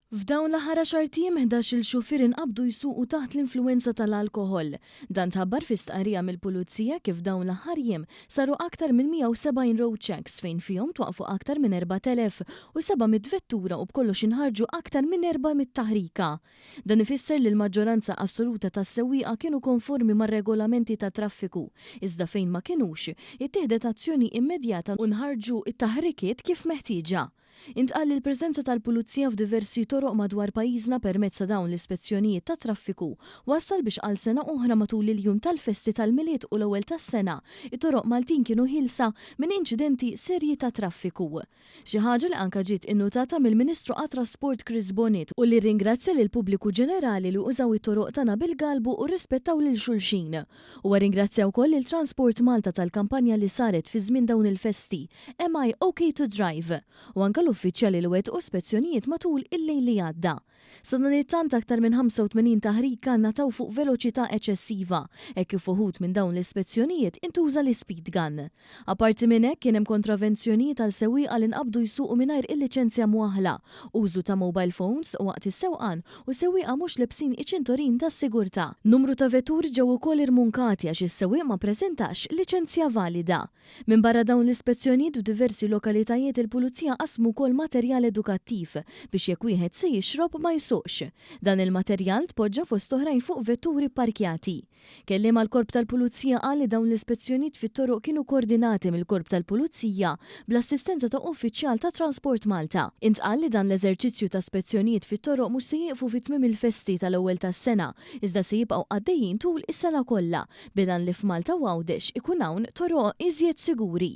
F'dawn l-aħħar għaxart ijiem 11-il xufier inqabdu jsuqu taħt l-influwenza tal-alkoħol. Dan tħabbar fi stqarrija mill-Pulizija kif dawn l-aħħar jiem saru aktar minn 170 road checks fejn fihom twaqqfu aktar minn 4,700 vettura u b'kollox inħarġu aktar minn 400 taħrika. Dan ifisser li l-maġġoranza assoluta tas-sewwieqa kienu konformi mar-regolamenti tat-traffiku, iżda fejn ma kinux, ittieħdet azzjoni immedjata u nħarġu t-taħrikiet kif meħtieġa. Intqal li l-preżenza tal-Pulizija f'diversi toroq madwar pajjiżna permezz ta' dawn l-ispezzjonijiet tat-traffiku wassal biex għal sena oħra matul il-jum tal-festi tal-Milied u l-Ewwel tas-Sena, it-toroq Maltin kienu ħielsa minn inċidenti serji ta' traffiku. Xi ħaġa li anke ġiet innutata mill-Ministru għat-Trasport Chris Bonett u li rringrazzja lill-pubbliku ġenerali li użaw it-toroq tagħna bil-galbu u rrispettaw lil xulxin. Huwa rringrazzja wkoll lil Transport Malta tal-kampanja li saret fi żmien dawn il-festi, Am I OK to Drive? u anke l-uffiċjali li wettqu spezzjonijiet matul il-lejl li għadda. Sadanittant aktar minn 85 taħrika ngħataw fuq veloċità eċċessiva, hekk kif f'uħud minn dawn l-ispezzjonijiet intuża l-ispeed gun. Apparti minn hekk kien hemm kontravenzjonijiet għal sewwieqa li nqabdu jsuqu mingħajr il-liċenzja mwaħħla, użu ta' mobile phones waqt is-sewqan u sewwieqa mhux lebsin iċ-ċintorin tas-sigurtà. Numru ta' vetturi ġew ukoll irmunkati għax is-sewwieq ma ppreżentax liċenzja valida. Minbarra dawn l-ispezzjonijiet f'diversi lokalitajiet il-Pulizija qasmu wkoll materjal edukattiv biex jekk wieħed se jixrob ma jsuqx. Dan il-materjal tpoġġa fost oħrajn fuq vetturi pparkjati. Kelliem għall-Korp tal-Pulizija qal li dawn l-ispezzjonijiet fit-toroq kienu kordinati mill-Korp tal-Pulizija bl-assistenza ta' uffiċjal ta' Transport Malta. Intqal li dan l-eżerċizzju ta' spezzjonijiet fit-toroq mhux se jieqfu fi tmiem il-festi tal-Ewwel tas-Sena iżda se jibqgħu għaddejjin tul is-sena kollha bil-għan li f'Malta u Għawdex ikun hawn toroq iżjed siguri.